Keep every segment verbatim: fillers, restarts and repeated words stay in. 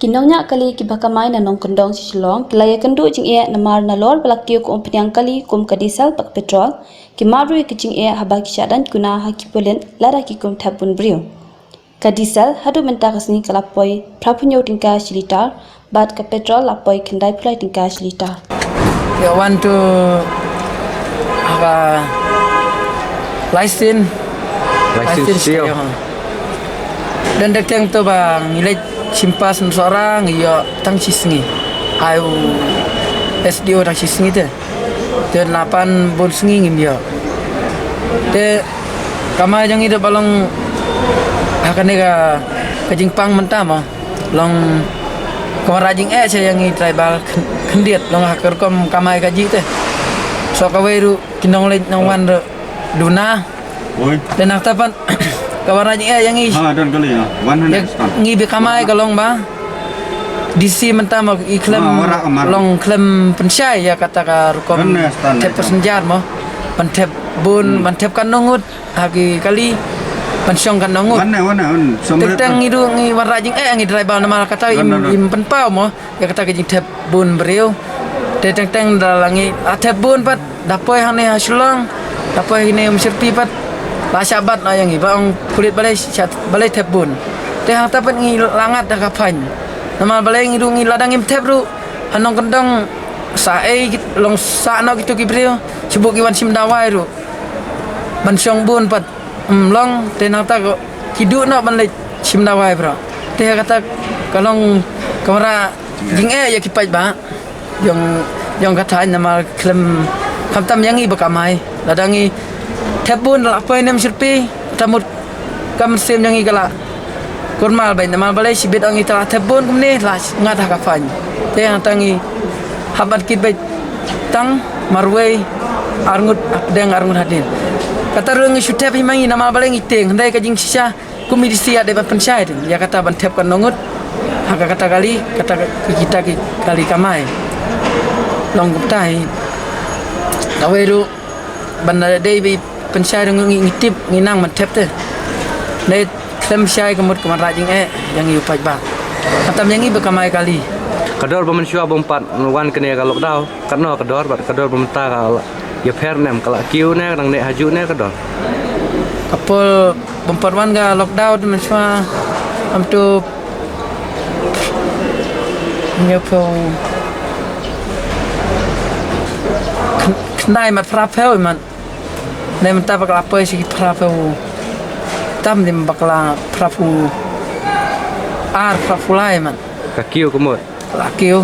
Ki nongñiah kali kiba kamai na nongkyndong sha Shillong ki la ïakynduh jingeh namar nalor ba la kiew ka umphniang kali kum ka diesel bad ka petrol, ki mad ruh ïa ka jingeh haba ki shah daiñ kuna ha ki pulit lada ki kum thep bun briew. Ka diesel haduh mynta ka sngi ka la poi phra phew hynñiew tyngka shi litar, bad ka petrol la poi khyndai phew lai tyngka shi litar. Ïa wan tu haba license. License siew. Don da teng tu ba ngi leit shim pass na Sohra ngi ïoh tang shi sngi. Ai u S D O tang shi sngi te. Te la pan bun sngi ngim ïoh. Te kamai jong ngi da ba long ha kane ka, ka jingpang mynta mo. Long ka wanrah jingeh sha ïa ngi driver khyn-, khyndiat long ha ka rukom kamai kajih te. Sa kawei ruh ki nongleit nongwan ruh duna. Oi. Te nangta pat ka wanrah jingeh ïa ngi. Ha, don kali ha. Wan hynrei stan. Ngi ba kamai ka long ba D C mynta mo i khlem long khlem pynshai ïa kata ka rukom thep passenger mo. Ban thep bun, ban thep katno ngut ha ki kali, ban shong katno ngut. Teng teng ngi ruh ngi wanrah jingeh ngi driver namar kata im, im pynpaw mo ïa kata ka jingthep bun briew. Te teng teng da la ngi la thep bun pat da poi hangne ha Shillong, da poi hangne Umshyrpi pat la shah bat na ïa ngi ba ong pulit balei shah, balei thep bun. Te hangta pat ngi la ngat da ka fine. Namar balei ngi ruh ngi lada ngim thep ruh ha nongkyndong sa ei long sah noh kito ki briew, shu buh ki wan shim dawai ruh ban shong bun pat. Ym long te nangta ko ki duh noh ban leit shim dawai bro. Te kata ka long ka wanrah jingeh ïa ki paidbah jong, jong ka thaiñ namar khlem, khamtam ïa ngi ba kamai. Lada ngi thep bun la poi ne Umshyrpi, ta mut ka mynsiem jong ngi ka la kurmal beit namar balei shibit ong ngi ta la thep bun kumne la ngat ha ka fine. Te hangta ngi hap ban kit beit tang marwei arngut hapdeng arngut hadien. Kata ruh ngi shu thep hi ma ngi namar balei ngi tieng hynrei ka jingshisha kum i D C ïa dei ban pynshai te ïa kata ban thep katno ngut ha ka kata kali, kata ka kita ki kali kamai. Long kumta hi. Kawei ruh ban da dei ba i pynshai ruh ngi, ngi tip ngi nang ban thep te. Dei khlem shai ka mut ka wanrah jingeh ïa ngi u paidbah. Khamtam ïa ngi ba kamai kali. Ka dor ba mynshuwa bym pat wan kane ka lockdown. Katno ka dor bad ka dor ba mynta ka la ïapher ne em, ka la kiew ne, ka dang neh hajuh ne ka dor? Ka por bym pat wan ka lockdown te mynshuwa am tu hynñiew phew khyndai mat phra phew mat. Ne mynta ba ka la poi shi phra phew tam dim ba ka la phra phew ar phra phew lai mat. Ka kiew ka mut. La kiew.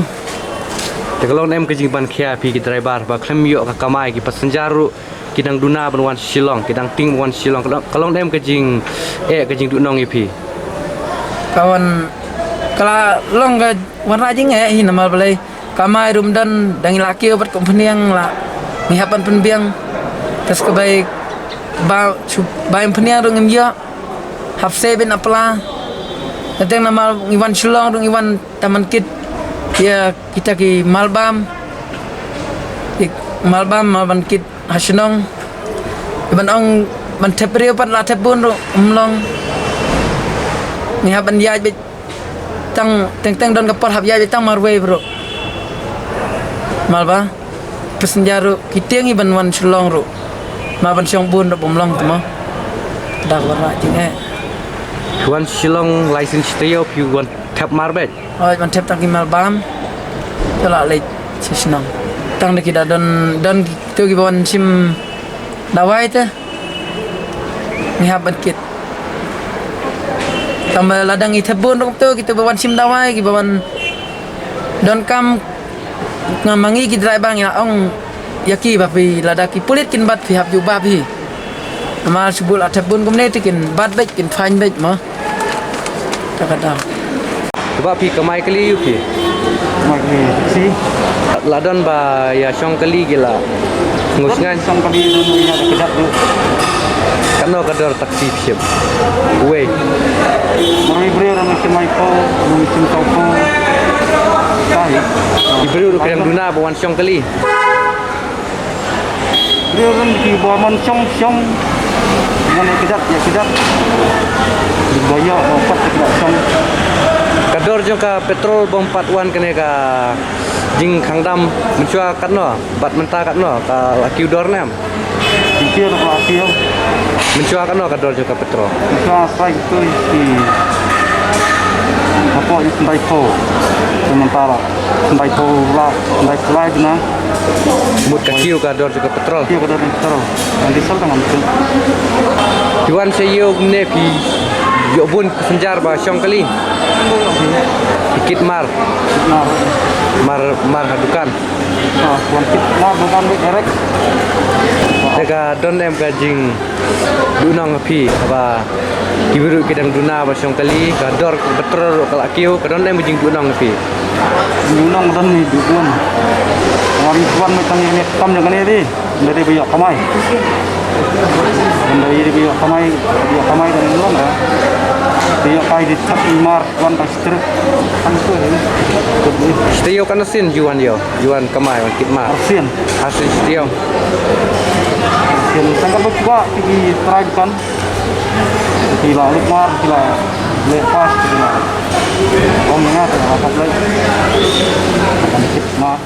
Te ka long ne em ka jingpang khia phi ki driver ba khlem ïoh ka kamai, ki passenger ruh ki dang duna ban wan Shillong, ki dang tieng ban wan Shillong. Ka long, ka long ne em ka jingeh, ka jingduhnong ïa phi? Ka wan, ka la long ka wanrah jingeh hi namar balei kamai ruh ym don, dang ïa la kiew bad ka umphniang la ngi hap ban pynbiang. Te sa ka bai ba shu bai umphniang ruh ngim ïoh. Hap sei beit na pla. Te teng namar ngi wan Shillong ruh ngi wan tang ban kit ïa kita ki malbam. Ki malbam, mal ban kit ha shnong. Ban ong ban thep briew pat la thep bun ruh ym long. Ngi hap ban ïaid beit tang teng teng don ka por hap ïaid beit tang marwei bro. Malbam. Passenger ruh ki tieng i ban wan Shillong ruh. Ma ban shong bun ruh bym long te mo. Da ka wanrah jingeh. Phi wan Shillong license taïew phi wan thep mar beit? Oi, ban thep tang ki malbam. Te la leit sha shnong. Tang da ki da don, don kito kiba wan shim dawai te. Ngi hap ban kit. Tang ba la dang i thep bun ruh to kito ba wan shim dawai kiba wan donkam. Nga ma ngi ki driver ngi la ong ïa ki ba phi lada ki pulit kin bat phi hap jubab hi. Namar shu buh la thep bun kumne te kin bat beit kin fine beit mo. Kata kata. Ba phi kamai kali ïa phi. Kamai kali si. La don ba ïa shong kali ki la ngusngan. Shong kali don ïa da kdap tu. Kano ka dor taksi phi shim? Wei. Mari briew ram shim ai ko, ram shim ko ko. Tahi. Ki briew ruh ki dang duna ba wan shong kali. Briew ram ki ba man shong shong. Ngan ïa kdap ïa kdap. Ba ïa ba pat ïa kdap shong. Ka Dor jong ka petrol bym pat wan kane ka jingkhang dam mynshuwa katno bad mynta katno, ka la kiew dor ne em? Kiew dor, la kiew. Mynshuwa katno ka dor jong ka petrol? Mynshuwa sa ïa tu ki hapoh ïa khyndai phew. Te mynta la khyndai phew la, khyndai phew lai bnai. Mut ka kiew ka dor jong ka petrol. Kiew ka dor jong ka petrol. Ngan diesel ka ngam tu. Phi wan sha ïew kumne phi ïoh bun passenger ba shong kali? Phi kit mar. Mar. Mar, mar ha dukan. Ah, wan kit mar dukan beit direct. Te ka don em ka jingduhnong ha phi ba ki briew ki dang duna ba shong kali, ka dor petrol ruh ka la kiew, ka don em ka jingduhnong ha phi? Jingduhnong don hi duhnong. Wan, wan mynta ïa kane tam ïa kane dei. Ym dei ba ïoh kamai. Ym dei ba ïoh kamai, ïoh kamai da ngi long da. Ïoh kai di thap mar wan ka strip. Kan tu ni. Sha ïew katno sien ju wan ïew, ju wan kamai wan kit mar? Ar sien. Ar sien sha ïew. Sien tang ka ba ki trai kan. Ki la lut mar, ki la leh pas, ki la. Ong nga ta la pat leh. Kan kit mar.